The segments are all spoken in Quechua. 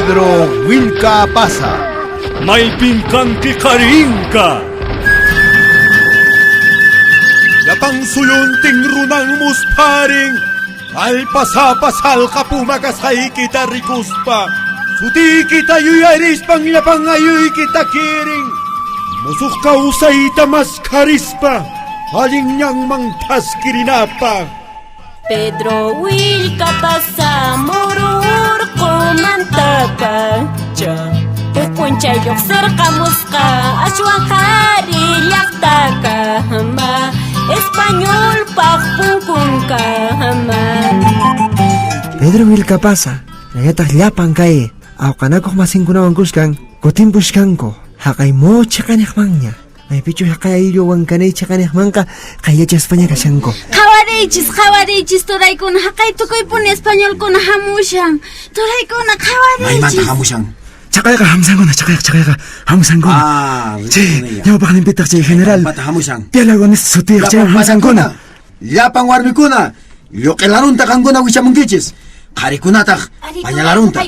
Pedro Vilcapasa. Maypin kanki qarinka. Llapan suyuntin runan muspharin, kallpasapa salqa puma kasqaykita rikuspa, sutiykita yuyarispan llapan ayuykita kirin, musuq kawsayta maskharispa, allin ñanman thaskirinapaq. Pedro Vilcapasa muru urqumantapacha huk p'unchay lluqsirqamusqa ashwan qhari llaqtakama españolpaq punkunkama. Pedro Vilcapasa hinallataq llapan kay awqanakuq masinkunawan kuskan kutimpushkanku haqay mocha qaniqmanña. Maypichu haqay ayllu wankanay chaqaniqmanqa qaylachaspaña kashanku. Qhawariychis, qhawariychis turaykuna, haqay tukuypuni españolkuna hamushan. Turaykuna, qhawariychis. Maymanta hamushan? Chaqayqa hamsankuna, chaqayqa, chaqayqa hamsankuna. Ah, Chay ñawpaqninpitaq chay general Maymanta hamushan? Pialago nisqa sutiyuq chay Llapan hamsankuna. Llapan warmikuna, lluq'ilarunta qankuna wichamunkichis. Qharikunataq pañalarunta.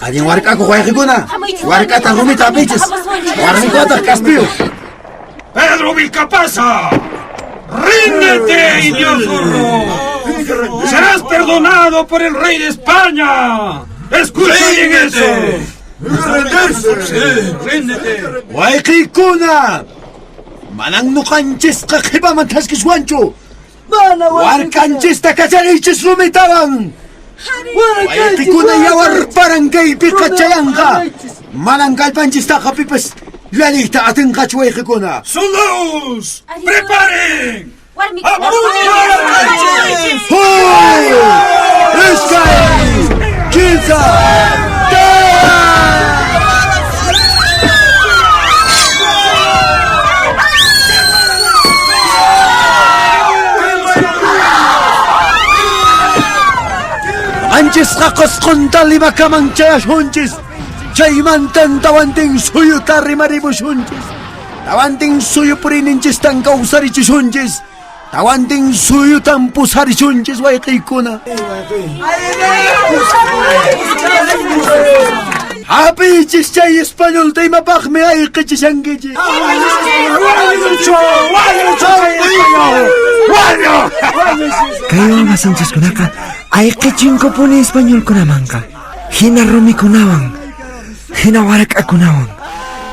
Allin wark'akuq wayqikuna, wark'ata rumita hap'ichis. Warmikunataq kaspiyuq. Pedro Vilcapasa, ríndete, indio zurro. Serás perdonado por el rey de España. Escucha bien eso. Ríndete. Wayqikuna, manan nuqanchisqa qhipaman thaskiswanchu. Warkanchista kachariychis rumitawan. Wayqikuna yawar paran kaypiqa chayanqa. Manan kallpanchistaqa pipas llaliyta atinqachu wayqikuna. ¡Soldados! ¡Preparen! Huy! Iskay! Kinsa! Tawa! Anchisqa Qosqonta Limakaman chayashunchis. Chaymantan tawantin suyuta rimarimushunchis. Tawantin suyu puriyninchistan kawsarichishunchis. Tawantin suyutan pusarishunchis wayqiykuna. Hapiychis chay españolta imapaqmi ayqichishankichis. ¡Wañucho! ¡Wañucho chay español! ¡Wañu! Kay wawasinchiskunaqa ayqichinkupuni españolkunamanqa. Hina rumikunawan, hina warak'akunawan,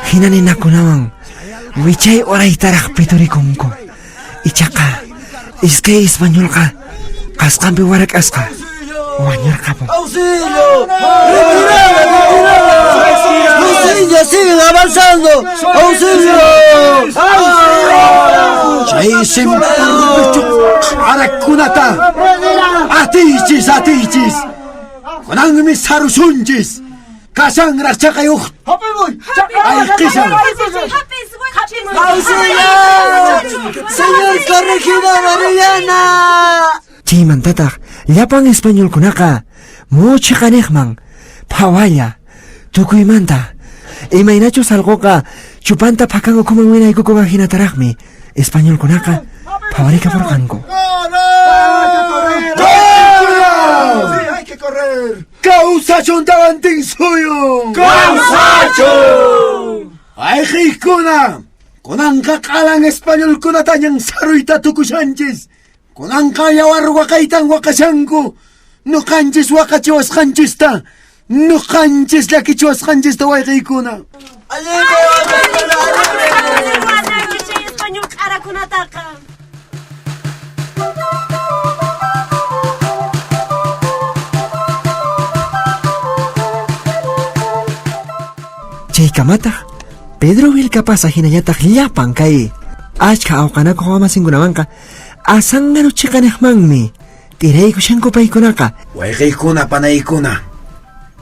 hina ninakunawan wichay uraytaraq piturikunku. Ichaqa iskay españolqa qasqanpi warak'asqa wañurqapun. ¡Auxilio! ¡Retirada, retirada! ¡Los indios siguen avanzando! ¡Auxilio! Chay simpurpichu q'arakunata atiychis, atiychis. Kunanmi sarusunchis. Kashanraq chaqay uj ayqishan. ¡Auxilio! ¡Señor corregidor Orellana! Chaymantataq llapan españolkunaqa muchiqaniqman phawalla tukuymanta imaynachus allquqa chupanta phakan ukhuman winaykukuqa hinataraqmi españolkunaqa phawarikapurqanku. Kawsachun tawantin suyun! ¡Kawsachun! Ayqiykuna! Kunanqa q'alan españolkunatañan saruyta tukushanchis. Kunanqa yawar waqaytan waqashanku. Nuqanchis waqachiwasqanchista, nuqanchis llakichiwasqanchista wayqiykuna. Español q'arakunataqa. Chaykamataq Pedro Vilcapasa hinallataq llapan kay achkha awqanakuq wamasinkunamanqa Azángaro chiqaniqmanmi t'iraykushanku paykunaqa. Wayqiykuna, panaykuna,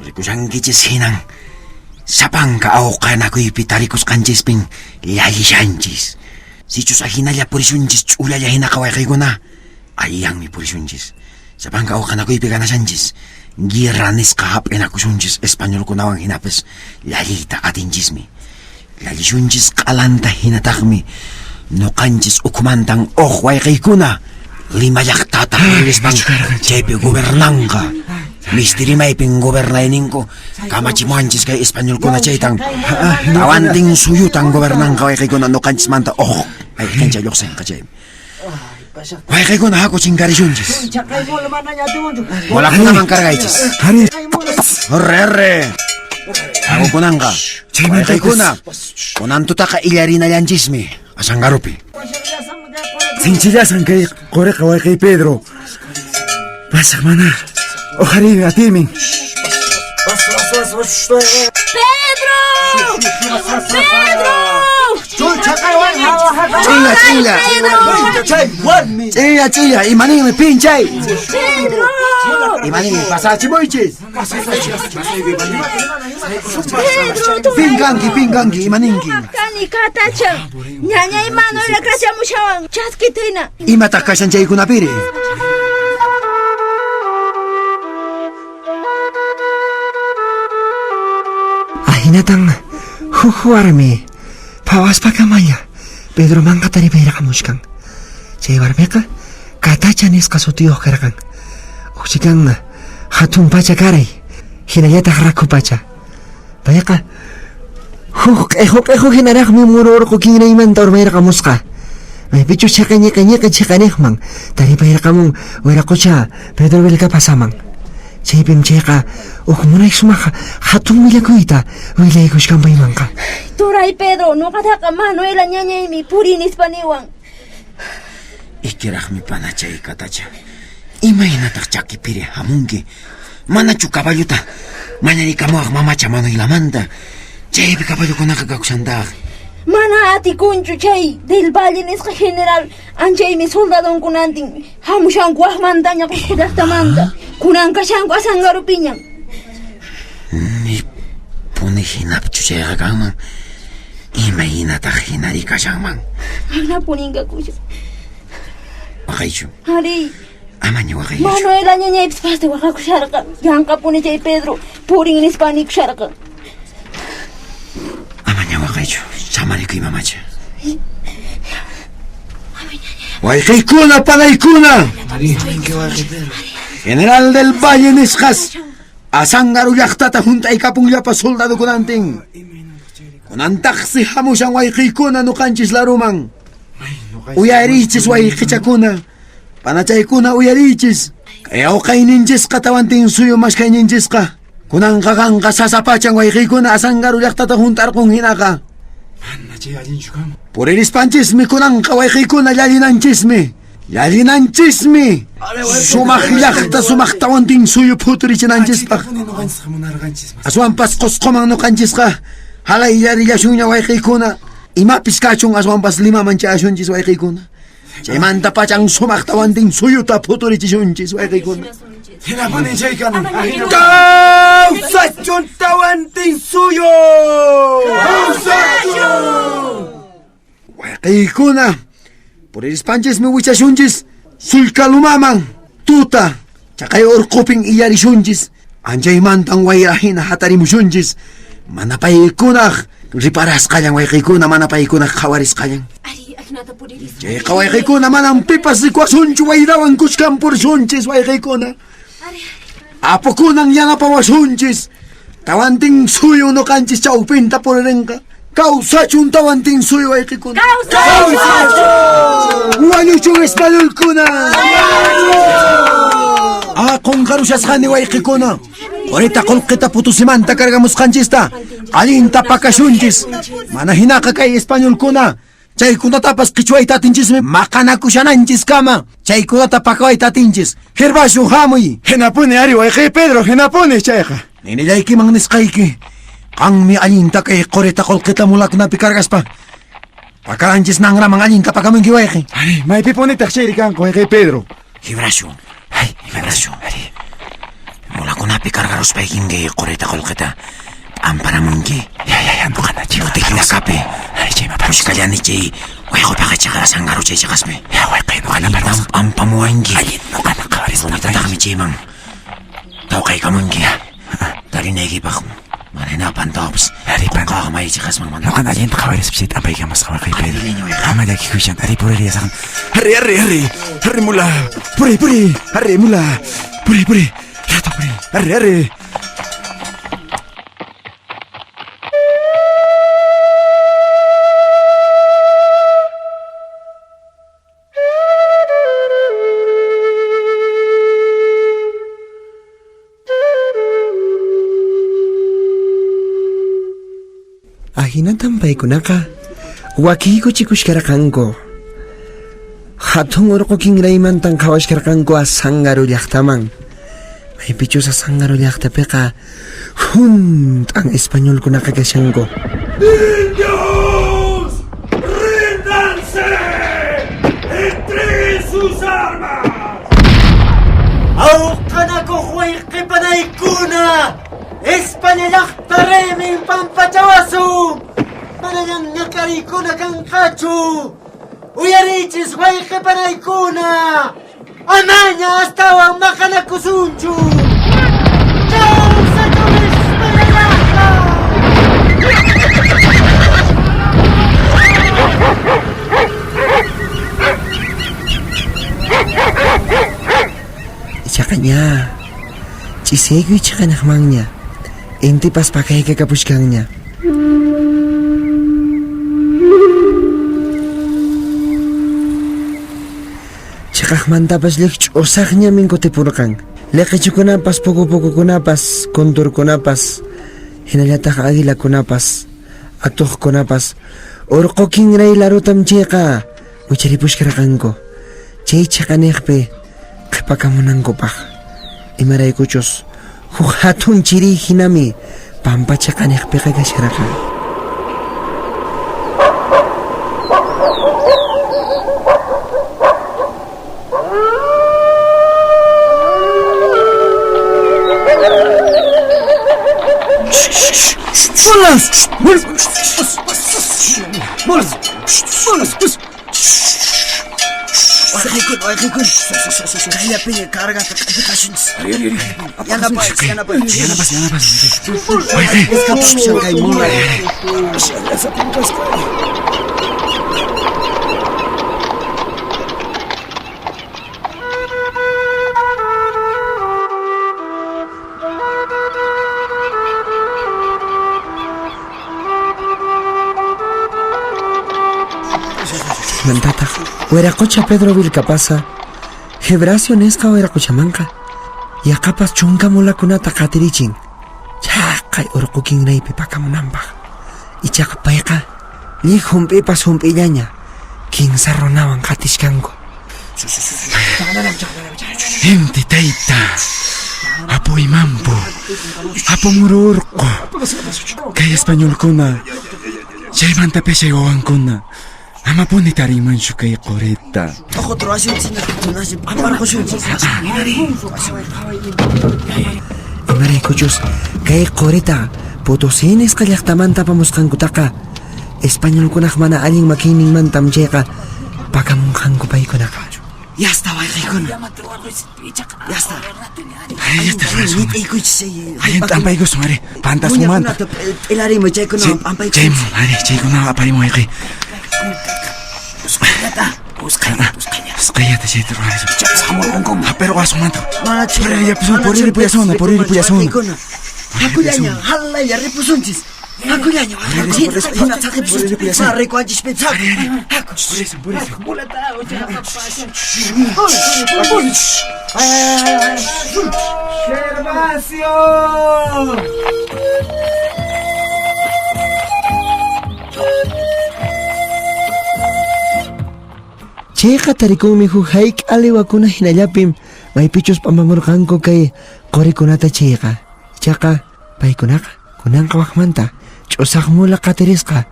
rikushankichis hinan sapanka awqanakuypi tarikusqanchispin llallishanchis. Sichus ahinalla purisunchis ch'ullalla hinaqa wayqiykuna, allanmi purisunchis. Sapanka awqanakuypi ganashanchis. Guerra nisqa hap'inakusunchis españolkunawan hinapis llalliyta atinchismi. Llallisunchis q'alanta hinataqmi nuqanchis ukhumantan uq wayqiykuna Lima llaqtata purispan chaypi gobernanqa. Mistirimaypin gobernayninku kamachimuanchis kay españolkuna chaytan. Tawantin suyutan gobernanqa wayqikuna nuqanchismanta ojo. Ayqincha lluqsinqa chay. Wayqikuna haku chinkarishunchis. Mulakunaman cargaychis. Arre, arre. Haku kunanqa. Wayqikuna, kunan tutaqa illarinallanchismi Asangarupi. Sinchillasan kay quriqa wayqiy Pedro. Pasaq mana. Uqhariymi atiymin. Pedro! Pedro! Ch'inlla, ch'inlla. Ch'inlla, ch'inlla. Imaninmi pinchay. Pedro! Imaninmi pasachimuychis. Pedro, Pin kanki, pin kanki, imaninki. Kani katacha. Ñañay Manuela kachamushawan. Chaskitina. Imataq kashan chaykunapiri? Ahinatan huk warmi phawaspakamalla Pedromanqa taripayarqamuchkan. Chay warmiqa Katacha nisqa sutiyuq karqan. Uqchikan hatun pacha karay, hinallataq rakhu pacha. Payqa huk q'iqu q'iqu hinaraqmi muru urqu kinraymanta urmayarqamusqa. Maypichus chhaqay ñiqi ñiqi chhiqaniqman taripayarqamun wiraqucha Pedro Vilcapasaman. Chaypim chayqa huk munay sumaq hatun willakuyta willaykuchkan paymanqa. Turay Pedro, nuqataqa Manuela ñañaymi puri nispa niwan. Ikiraqmi panachay katacha. Imaynataq chakipiri hamunki? Manachu caballuta mañarikamuwaq mamacha Manuelamanta? Chaypi caballukunaqa kakushantaq. Mana atikunchu chay del Valle nisqa general anchaymi soldadonkunantin hamushanku waqmantaña Qusqu llaqtamanta. Kunan kashanku Asangarupiñan. Ni puni hinapchu chayqa kanman. Imaynataq hinari kashanman? Mana puninkakusha. Waqaychu. Ari, Amaña waqaychu. Manuela ñañaypis pasta waqakusharqan. Yanqapuni chay Pedro purin nispa nikusharqan. Amaña waqaychu. Samarikuy mamacha. Wayqiykuna, panaykuna. General del Valle nisqas Asangaru llaqtata hunt'aykapunllapa soldadokunantin. Kunantaqsi hamushan wayqiykuna nuqanchis laruman. Uyariychis wayqichakuna. Panachaykuna uyariychis. Kay awqayninchisqa tawantin suyu mashkayninchisqa. Kunanqa qanqa sasapachan wayqiykuna Asangaru llaqtata hunt'arqun hinaqa. Puririspanchismi kunanqa wayqiykuna llallinanchismi. Llallinanchismi. Sumaq llaqta sumaq tawantin suyu phuturichinanchispaq. Aswanpas Qusquman nuqanchisqa halayllarillashuña wayqiykuna. Imapis kachun aswanpas Limaman chayashunchis wayqiykuna. Chaymanta pachan sumaq tawantin suyuta phuturichishunchis wayqiykuna. Hinapuni chay kanan. Kawsachun tawantin suyu! Kawsachun! Wayqiykuna, puririspanchismi wichashunchis Sullkalumaman tuta chaqay urqupin illarishunchis. Anchaymantan wayra hina hatarimushunchis. Mana paykunaq riparasqallan wayqiykuna, mana paykunaq qhawarisqallan. Ari, ajinata puririspa. Chayqa wayqiykuna manam pipas rikuwasunchu wayrawan kuchkan purishunchis wayqiykuna. Apukunan yanapawasunchis. Tawantin suyu nuqanchis chawpinta puririnqa. Kawsachun tawantin suyu wayqikuna. Kawsachun! Wañuchun españolkuna. Ah, qunqarushasqani wayqikuna. Qurita qullqita Putusimanta cargamusqanchista allinta pakashunchis. Mana hinaqa kay españolkuna chaykunatapas qichwayta atinchismi maqanakushananchiskama. Chaykunata pakawayta atinchis. Gervasio, hamuy. Hinapuni ari wayqiy Pedro, hinapuni chayqa. Ninillaykiman nisqayki. Qanmi allinta kay qurita qullqita mulakunapi cargaspa pakaranchis nanraman allinta pakamunki wayqi. Ari, maypipunitaq chayri kanqa wayqiy Pedro? Gibrasio. Ay, Gibrasio. Mulakunapi cargaruspaykin kay qurita qullqita p'amparamunki. Ya, ya, ya, nuqana chay Botellakapi. Ari, chay Pushkallani chay wayqupaqa chiqara Asangaru chay chiqaspi. Ya, wayqiy, nuqana Allintan p'ampamuwanki. Allin nuqana qhawarispa. Rumitataqmi chayman tawqaykamunki. Tarinaykipaq mana hina pantawapas. Ari, pan- Qunqaqa may chiqasman mana. Nuqana allinta qhawarispa chay p'ampaykamusqa wayqiy Pedro. Allinña wayqiy. Ama llakikuychan, ari puririyasan. Arri, arri, arri. Arri mula. Puri, puri. Arri mula. Puri, puri. Rato, puri. Arre, arre. Ahinatan paykunaqa wakiykuchikushkarqanku. Hatun urqu kinraymantan qhawashkarqanku Asangaru llaqtaman. Maypichus Asangaru llaqtapiqa hunt'an españolkunaqa kashanku. ¡Indios! ¡Ríndanse! ¡Entreguen sus armas! Awqanakuq wayqipanaykuna! España llaqta raymin pampachawasun! Manañan ñak'ariykuna kanqachu! Uyariychis wayqipanaykuna! Amaña astawan maqanakusunchu! Kawsachun España llaqta! Ichaqa ña ch'isiykuy chiqanaqmanña intipas pakaykakapuchkanña. Chiqaqmantapas lliqch'usaqñamin kutipurqan. Liqichukunapas, puku-pukukunapas, kunturkunapas, hinallataq aguilakunapas, atuqkunapas, urqu kinray larutam chayqa wicharipushkarqanku. Chay chiqaniqpi qhipakamunankupaq. Imaraykuchus huk hatun chiri hinami pampa chiqaniqpiqa kasharqan. ¡Bolas! ¡Bolas! ¡Bolas! ¡Bolas! Wayqiykuna, wayqiykuna. Kayllapiña cargata q'ipikasunchis. Yanapaychis, yanapaychis. Yanapas, yanapas. Escapushan kay mula. Mantataq Wiraqocha Pedro Vilcapasa Gebrasio nisqa wiraqochamanqa yaqapas chunka mulakunata qatirichin chaqay urqu kinraypi pakamunanpaq. Ichaqa payqa lliq hump'ipas hump'illaña kinsa runawan qatishkanku. Inti tayta, apu imampu, apu muru urqu, kay españolkuna, chaymanta peshay wawankuna, amapuni tarinmanchu kay qurita. Otro asunchis, pamparqusunchis. Imaraykuchus kay qurita Potosí nisqa llaqtamanta apamusqankutaqa españolkunaq mana allin makiyninmantam chayqa pakamunqanku paykunaqa. Ya está, wayqiykuna. Ya está. Ay, ya está, ruwasun. Nit'iykuchis. Allin t'ampaykusun, ari. Pantasumanta. P'ilarimuy, chaykunawan p'ampaykusunchis. Chayman, ari, chaykunawan aparimuy, wayqiy. Usqhayllata, usqhayllata, usqhayllata. Usqhayllata chayta ruwarisun. Chapas hamurqunkuman. Pero asumanta. Mana Puriri puyasun, puriri puyasuna, puriri puyasuna. Wayqiykuna. Hakullaña, hallaylla ripusunchis. Hakullaña, Puriri, hina tsaqipusunchis. puriri puyasuna. Mana rikuanchispis, haku. Haku. Purisun, purisun. ¡Gervasio! Chayqa tarikunmi huk hayk'a liwakuna hinallapim maypichus p'ampamurqanku kay qurikunata chayqa. Ichaqa paykunaqa kunanqa waqmanta ch'usaq mula qatirisqa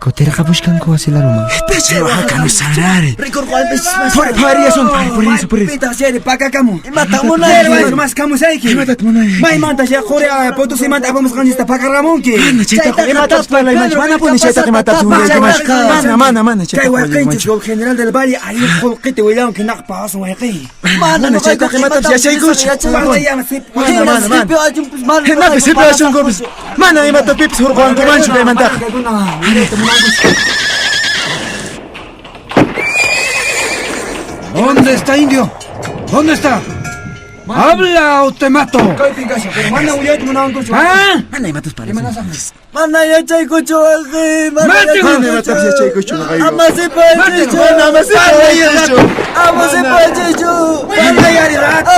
kutirqapushkanku wasilaruman. Chay waqakamusarari. Rikurqanpis. Puri, puriyasun, puri, puriyasun, puriyasun. Pitaq chayri pakakamun. Imata munayki? Gervasio, mas kamusayki. Imatataq munayki? Maymanta chay quri Potosímanta apamusqanchista pakarqamunki. Mana chaytaqa Chaytaqa imatapas parlaymanchu, Pedro manapuni chaytaqa imatapas willaykumanchu. Chaytaqa. Mana, mana, mana Kay chaytaqa wayqinchis willaykumanchu. gol general del Valle allin qullqita willanki naqpa asun wayqiy. Mana Mana chaytaqa imatapas yachaykuchu. Mana, mana, mana. Hinapi sipi asunkupas. Mana imatapipis hurquwankumanchu kaymantaqa. ¿Dónde está, indio? ¿Dónde está? ¡Habla o te mato! Mana uyayta munankuchu. ¿Ah? Mana imatas parlasunchis. Mana yachaykuchu wayqey. Mana ¡Mátenlo! yachaykuchu. Ama sipaychichu. Mana ama sipaychichu. Ama sipaychichu. Mana yariraku.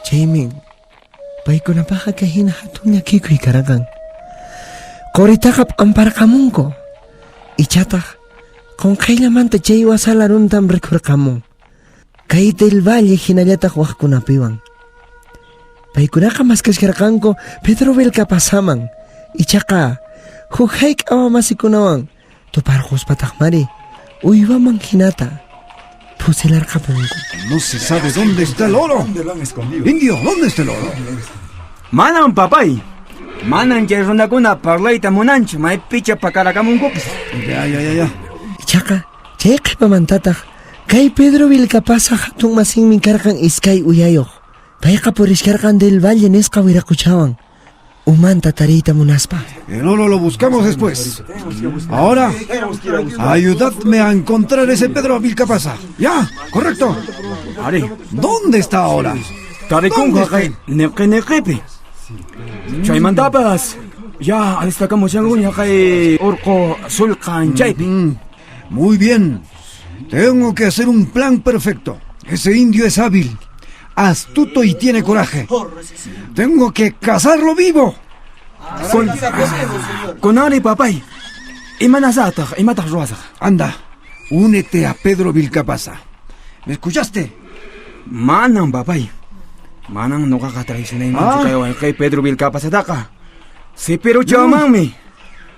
Chaymi paykunapaqqa kay hina hatun llakikuy karqan. Quritaqa p'amparqamunku. Ichataq qunqayllamanta chay wasalaruntam rikurqamun. Kay del Valle hinallataq waqkunapiwan. Paykunaqa maskashkarqanku Pedro Vilcapasaman. Ichaqa huk hayk'a wamasikunawan tuparquspataqmari uywaman hinata fusilarqapunku. No se sabe dónde está el oro. Indio, ¿dónde está el oro? Manan papay. Manan chay runakuna parlayta munanchu, maypicha pakarakamunkupis. Ya, ya, ya, ya. Ichaqa chay qhipamantataq kay Pedro Vilcapasa hatun masinmi karqan iskay uyayuq. Payqa purishkarqan del Valle nisqa wiraquchawan. Umanta tariyta munaspa. El oro lo buscamos después. Ahora, ayudadme a encontrar ese Pedro Vilcapasa. Ya, correcto. Ari. ¿Dónde está ahora? Tarikunqa kay niqi niqipi. Chaymantapas ya alistakamushankuña kay urqu sullqan chaypi. Muy bien. Tengo que hacer un plan perfecto. Ese indio es hábil, astuto y tiene coraje. Tengo que cazarlo vivo. Con ari papay. Imanasataq, imataq ruwasaq. Anda, únete a Pedro Vilcapasa. ¿Me escuchaste? Manan papay. Manan nuqaqa traicionaymanchu kay wayqey Pedro Vilcapasataqa. Sipiruchawanmanmi.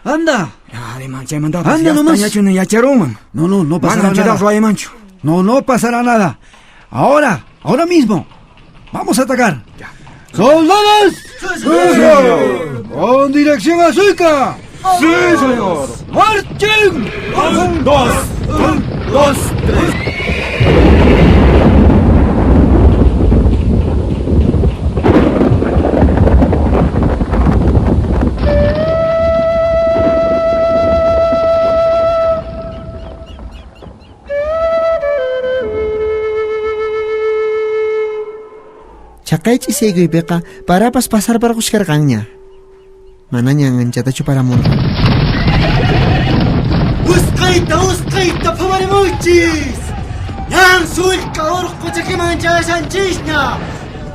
Anda. Ari man chaymantapas Anda nomás. llaqtañachuna yacharunman. No, no, no pasará Manan nada. chaytaqa ruwaymanchu. No, no pasará nada. Ahora, ahora mismo. Vamos a atacar. ¡Soldados! ¡Sí, señor! ¡Con dirección a Suica! ¡Sí, señor! ¡Marchen! ¡Un, dos! ¡Un, dos, tres! Chaqay ch'isaykuypiqa parapas pasarparquskarqanña. Manaña anchatachu paramurqan. Usqayta, usqayta phamarimunchis. Ñan sullk'a urqu chakiman chayashanchisña.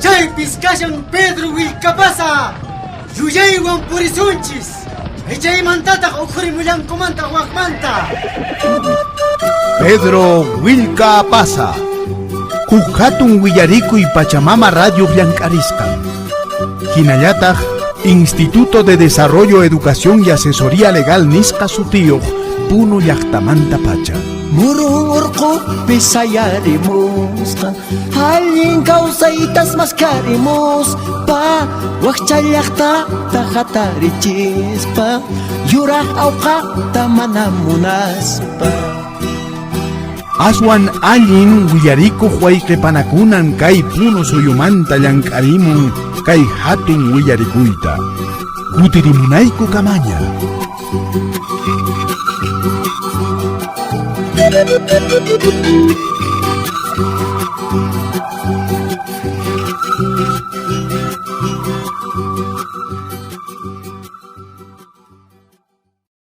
Chaypis kashan Pedro Vilcapasa. Yuyaywan purisunchis. Chaymantataq ukhurimullankумanta waqmanta. Pedro Vilcapasa. Huk hatun willarikuy Pachamama Radio llank'arisqan. Hinallataq Instituto de Desarrollo, Educación y Asesoría Legal nisqa sutiyuq Puno llaqtamanta pacha. Murun urqupi sayarimusqa, allin kawsaytas maskarimuspa, wakcha llaqtata hatarichispa, yuraq awqata mana munaspa. Aswan allin willarikuq wayqipanakunan kay Puno suyumanta llank'arimun kay hatun willarikuyta. Kutirimunayku kamaña. Thank you.